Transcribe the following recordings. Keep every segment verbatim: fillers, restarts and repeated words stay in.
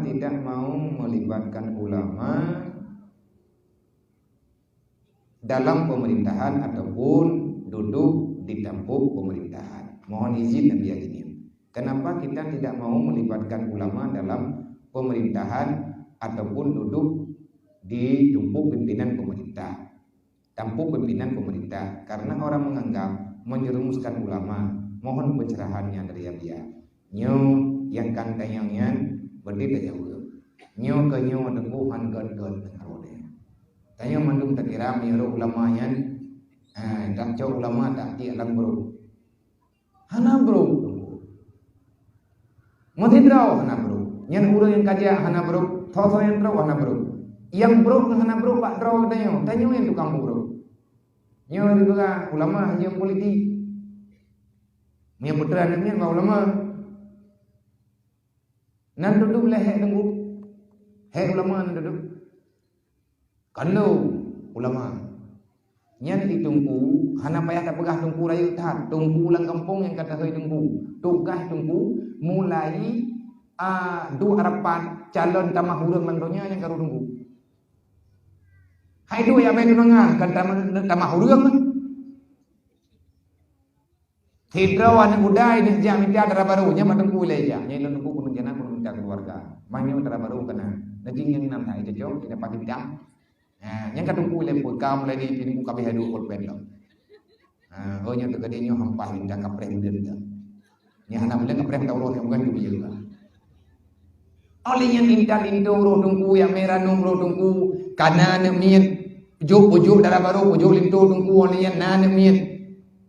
tidak mau melibatkan ulama dalam pemerintahan ataupun duduk di tampuk pemerintahan. Mohon izin Nabi Alim. Kenapa kita tidak mau melibatkan ulama dalam pemerintahan ataupun duduk di tumpuk pimpinan pemerintah? Tampuk pimpinan pemerintah, karena orang menganggap menjerumuskan ulama. Mohon pencerahannya dari Abiya. Nyoe nyang kan tanyong nyan berarti tajaweueb. Nyoe keu nyoe teungku han gét-gét deungon ulée. Tanyoe mandum takira meunyoe ulama nyan, eh, dak cok ulama dak tiek lam brok. Hana brok. Meusidroe hana brok. Nyan ureuëng nyang kajak hana brok, tho-tho nyang trok hana brok. Nyang brok ngon hana brok bak droe tanyoe, tanyoe nyang tukang brok. Nyoe dipeugah ulama hanjeuet politik. Meunyoe putra aneuk nyan bak ulama. Nan tudup lé hék teungku. Hék ulama nan tudup. Kan lôn ulama. Nyan di teungku, hana payah tapeugah teungku rayeuk that. Teungku lam gampông nyang ka tahôi teungku. Tugaih teungku mulai, a, duek rapat calon tamah ureuëng lam donya nyang ka rôh teungku. Hai duek nyang bèe tunangan kan tamah, tamah ureuëng. Sidroe aneuk muda inong jak mita dara barô, nyan bak teungku ilée jak. Nyan ilôn teungku keuneuk jak na keuneuk mita keuluwarga. Meunyoe dara barô keunan. Lagèe nyang nan hai cocok, nyang dapat bintang. Ha, nyang ka teungku ilée peuet, ka mulai di teungku ka beuhe duek pulpen lom. Ha, oh nyoe teuka di nyoe hampah bintang kapreh buleuen dah. Nyan hana buleuen kapreh mata uroe nyang bukan tu biyeu lah. Óh lheueh nyan intat linto roh teungku, jak mé ranum roh teungku, kana aneuk miet, jok, ujok dara barô, ujok linto teungku, óh lheueh nyan na aneuk miet.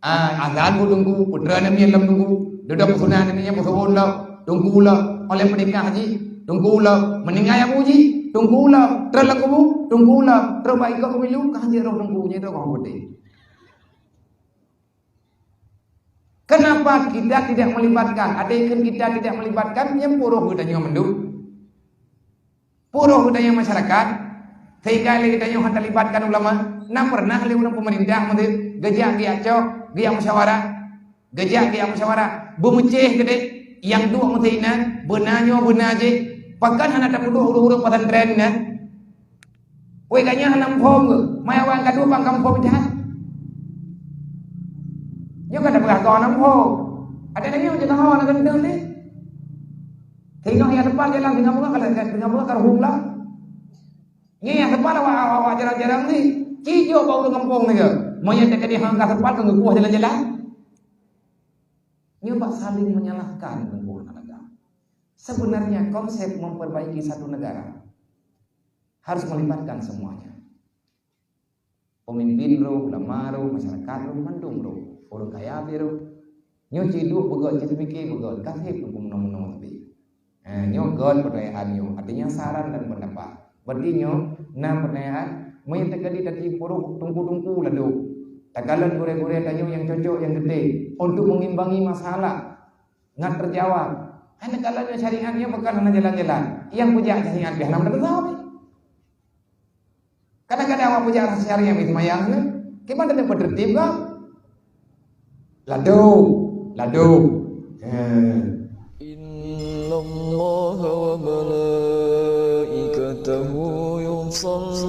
Ah, azan bu teungku, putra aneuk miet lom teungku, dudoe peusuna aneuk miet nyan peusuon lom, teungku lom, óh lheueh peunikah jih, teungku lom, meuninggai abu jih, teungku lom, trok lam kubu, teungku lom, trok bak ikot pemilu, ka jeuet roh teungku, nyan itu roh putih. Kenapa kita tidak melibatkan? Ada yang kita tidak melibatkan, nyang peuroh geutanyoe mandum. Peuroh geutanyoe masyarakat, sehingga lé geutanyoe hana libatkan ulama. Na pernah lé ureuëng pemerintah meuteuk geujak geuyak cok, geuyak musyawarah, geujak geuyak musyawarah, beumeucéh keudeh, nyang duek meuteuk inan, beuna nyoe beuna jih, pakon hana tapeuduek ureuëng-ureuëng pesantren nyan. Wéh, ka nyan hana muphom keuh. Maya awak ka duek bang ka muphom that. Nyoe ka tapeugah keu hana muphom. Ada lagi nyang jeulaih hana geunteng ni. Singoh nyang teupal jalan singoh bunga ka, singoh bunga ka ruhueng lah. Nyoe nyang teupal awak, awak, awak jarang-jarang ni. Ci jok bak ureuëng gampông ni ke. Meunyoe teuka di hang ka teupal keu geukuah jalan-jalan. Nyoe bak saling menyalahkan teungku hana lagak. Sebenarnya konsep memperbaiki satu negara harus melibatkan semuanya. Pemimpin roh, ulama roh, masyarakat roh, mandum roh. Ureuëng kaya pih roh. Nyoe ci duek beugöt, ci pike beugöt, ka sép teungku meunoe-meunoe sabe. Eh, nyoe göt pertanyaan nyoe, artinya saran dan pendapat. Berarti nyoe na pertanyaan, meunyoe teuka di tati peuruh teungku-teungku ladôm. Takalon gurée-gurée tanyoe nyang cocok, nyang geutem untuk mengimbangi masalah. Ngat teujawab. Hana kalon nyoe syariat nyoe bukan hana jalan-jalan. Nyang peujak syariat pih hana meuteumé. Kadang-kadang awak peujak syariat pih seumayang nyoe. Kiban teungoh beutertib kah? Ladôm, ladôm. Ha. إن الله وملائكته يصلون